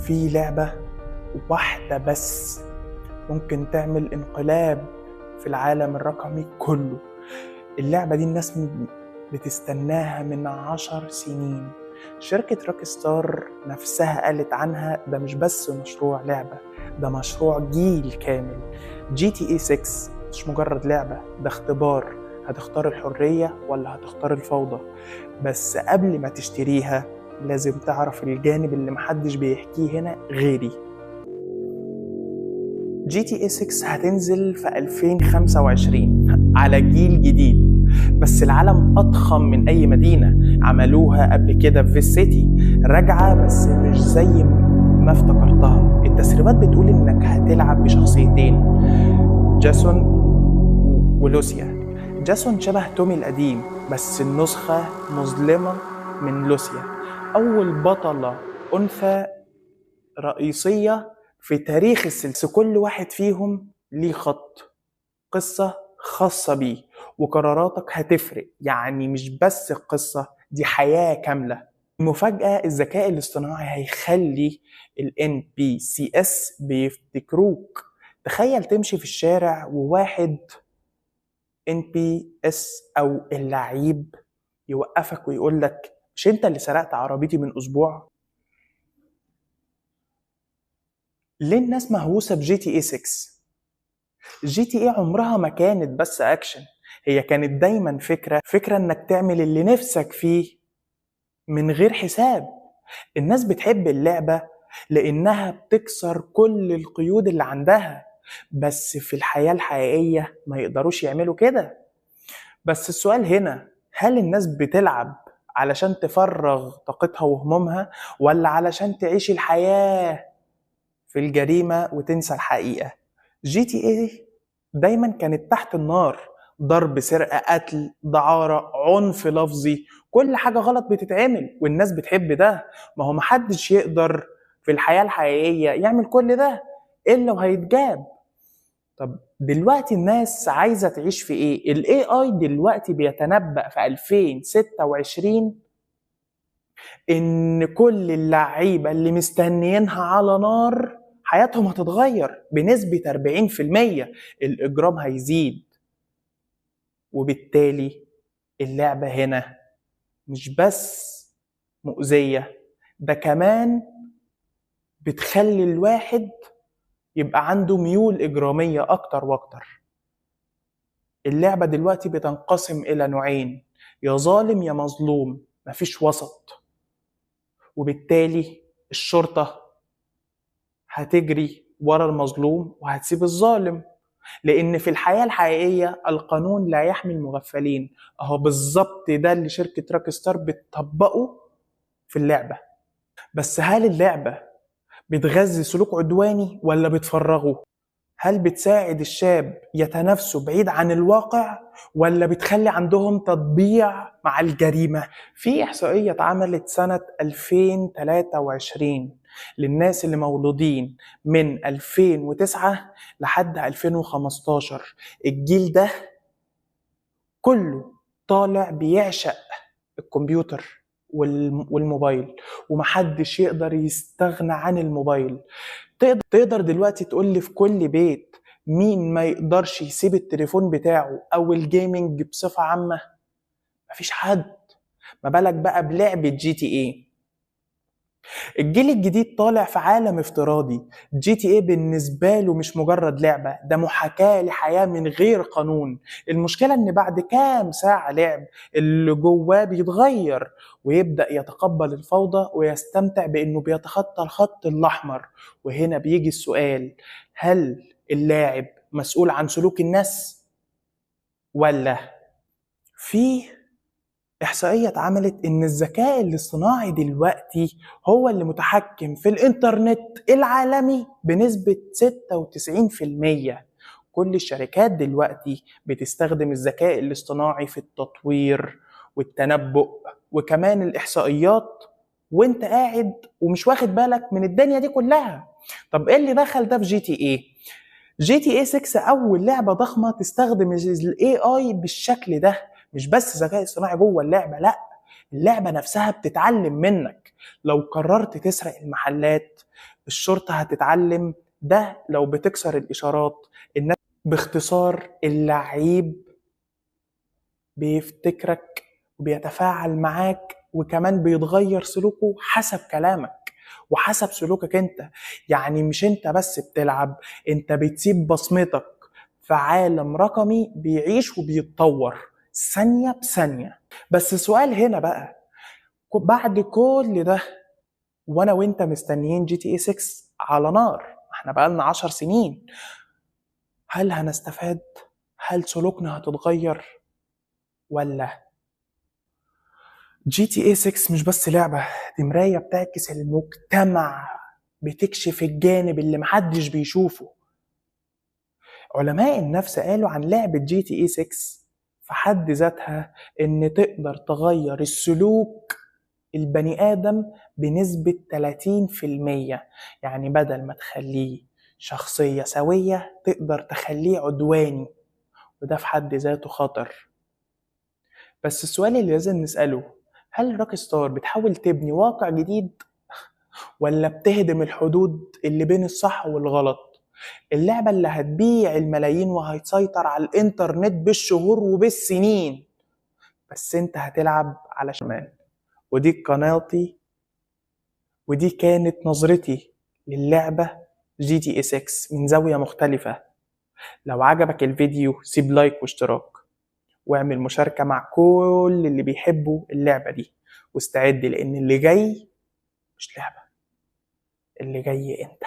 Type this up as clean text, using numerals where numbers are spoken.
في لعبة واحدة بس ممكن تعمل انقلاب في العالم الرقمي كله. اللعبة دي الناس بتستناها من 10 سنين. شركة Rockstar نفسها قالت عنها ده مش بس مشروع لعبة، ده مشروع جيل كامل. GTA 6 مش مجرد لعبة، ده اختبار. هتختار الحرية ولا هتختار الفوضى؟ بس قبل ما تشتريها لازم تعرف الجانب اللي محدش بيحكيه هنا غيري. GTA 6 هتنزل في 2025 على جيل جديد، بس العالم أضخم من أي مدينة عملوها قبل كده. في Vice City راجعة، بس مش زي ما افتكرتها. التسريبات بتقول إنك هتلعب بشخصيتين، جاسون ولوسيا. جاسون شبه تومي القديم، بس النسخة مظلمة من لوسيا، أول بطلة أنثى رئيسية في تاريخ السلسلة. كل واحد فيهم ليه خط قصة خاصة بيه، وقراراتك هتفرق. يعني مش بس القصة، دي حياة كاملة. المفاجأة: الذكاء الاصطناعي هيخلي ال NPCs بيفتكروك. تخيل تمشي في الشارع وواحد NPC او اللعيب يوقفك ويقول لك: مش انت اللي سرقت عربيتي من اسبوع؟ ليه الناس مهووسة ب GTA 6؟ GTA عمرها ما كانت بس اكشن، هي كانت دايما فكرة، فكرة انك تعمل اللي نفسك فيه من غير حساب. الناس بتحب اللعبة لانها بتكسر كل القيود اللي عندها، بس في الحياة الحقيقية ما يقدروش يعملوا كده. بس السؤال هنا: هل الناس بتلعب علشان تفرغ طاقتها وهمومها، ولا علشان تعيش الحياة في الجريمة وتنسى الحقيقة؟ GTA دايما كانت تحت النار: ضرب، سرقة، قتل، دعارة، عنف لفظي، كل حاجة غلط بتتعمل، والناس بتحب ده. ما هو محدش يقدر في الحياة الحقيقية يعمل كل ده إلا وهيتجاب. طب دلوقتي الناس عايزة تعيش في ايه؟ ال AI دلوقتي بيتنبأ في 2026 ان كل اللعيبة اللي مستنيينها على نار حياتهم هتتغير بنسبة 40%. الإجرام هيزيد، وبالتالي اللعبة هنا مش بس مؤذية، ده كمان بتخلي الواحد يبقى عنده ميول إجرامية أكتر وأكتر. اللعبة دلوقتي بتنقسم إلى نوعين: يا ظالم يا مظلوم، مفيش وسط. وبالتالي الشرطة هتجري ورا المظلوم وهتسيب الظالم، لأن في الحياة الحقيقية القانون لا يحمي المغفلين. أهو بالظبط ده اللي شركة Rockstar بتطبقه في اللعبة. بس هل اللعبة بتغذي سلوك عدواني ولا بتفرغه؟ هل بتساعد الشاب يتنافسوا بعيد عن الواقع، ولا بتخلي عندهم تطبيع مع الجريمة؟ في إحصائية اتعملت سنة 2023 للناس اللي مولودين من 2009 لحد 2015. الجيل ده كله طالع بيعشق الكمبيوتر والموبايل، ومحدش يقدر يستغنى عن الموبايل. تقدر دلوقتي تقول لي في كل بيت مين ما يقدرش يسيب التليفون بتاعه او ال gaming بصفة عامة؟ مفيش حد. ما بالك بقى بلعبة GTA؟ الجيل الجديد طالع في عالم افتراضي. GTA بالنسبة له مش مجرد لعبة، ده محاكاة لحياة من غير قانون. المشكلة ان بعد كام ساعة لعب اللي جواه بيتغير ويبدأ يتقبل الفوضى ويستمتع بانه بيتخطى الخط الاحمر. وهنا بيجي السؤال: هل اللاعب مسؤول عن سلوك الناس ولا؟ في إحصائية اتعملت إن الذكاء الاصطناعي دلوقتي هو اللي متحكم في الإنترنت العالمي بنسبة 96%. كل الشركات دلوقتي بتستخدم الذكاء الاصطناعي في التطوير والتنبؤ وكمان الإحصائيات، وانت قاعد ومش واخد بالك من الدنيا دي كلها. طب ايه اللي دخل ده في جي تي ايه؟ جي تي اي 6 اول لعبه ضخمة تستخدم ال AI بالشكل ده. مش بس ذكاء اصطناعي جوه اللعبه، لا، اللعبة نفسها بتتعلم منك. لو قررت تسرق المحلات الشرطة هتتعلم ده. لو بتكسر الإشارات الناس. باختصار اللعيب بيفتكرك وبيتفاعل معاك، وكمان بيتغير سلوكه حسب كلامك وحسب سلوكك انت. يعني مش انت بس بتلعب، انت بتسيب بصمتك في عالم رقمي بيعيش وبيتطور ثانية بثانية. بس السؤال هنا بقى، بعد كل ده وانا وانت مستنيين GTA 6 على نار، احنا بقالنا 10 سنين، هل هنستفاد؟ هل سلوكنا هتتغير؟ ولا GTA 6 مش بس لعبة، دي مراية بتعكس المجتمع، بتكشف الجانب اللي محدش بيشوفه. علماء النفس قالوا عن لعبة GTA 6 في حد ذاتها إن تقدر تغير السلوك البني آدم بنسبة 30%. يعني بدل ما تخليه شخصية سوية تقدر تخليه عدواني، وده في حد ذاته خطر. بس السؤال اللي لازم نسأله، هل Rockstar بتحاول تبني واقع جديد ولا بتهدم الحدود اللي بين الصح والغلط؟ اللعبة اللي هتبيع الملايين وهتسيطر على الانترنت بالشهور وبالسنين، بس انت هتلعب على شمال. ودي قناتي، ودي كانت نظرتي للعبة GTA 6 من زاوية مختلفة. لو عجبك الفيديو سيب لايك واشتراك، واعمل مشاركة مع كل اللي بيحبوا اللعبة دي، واستعد لأن اللي جاي مش لعبة، اللي جاي انت.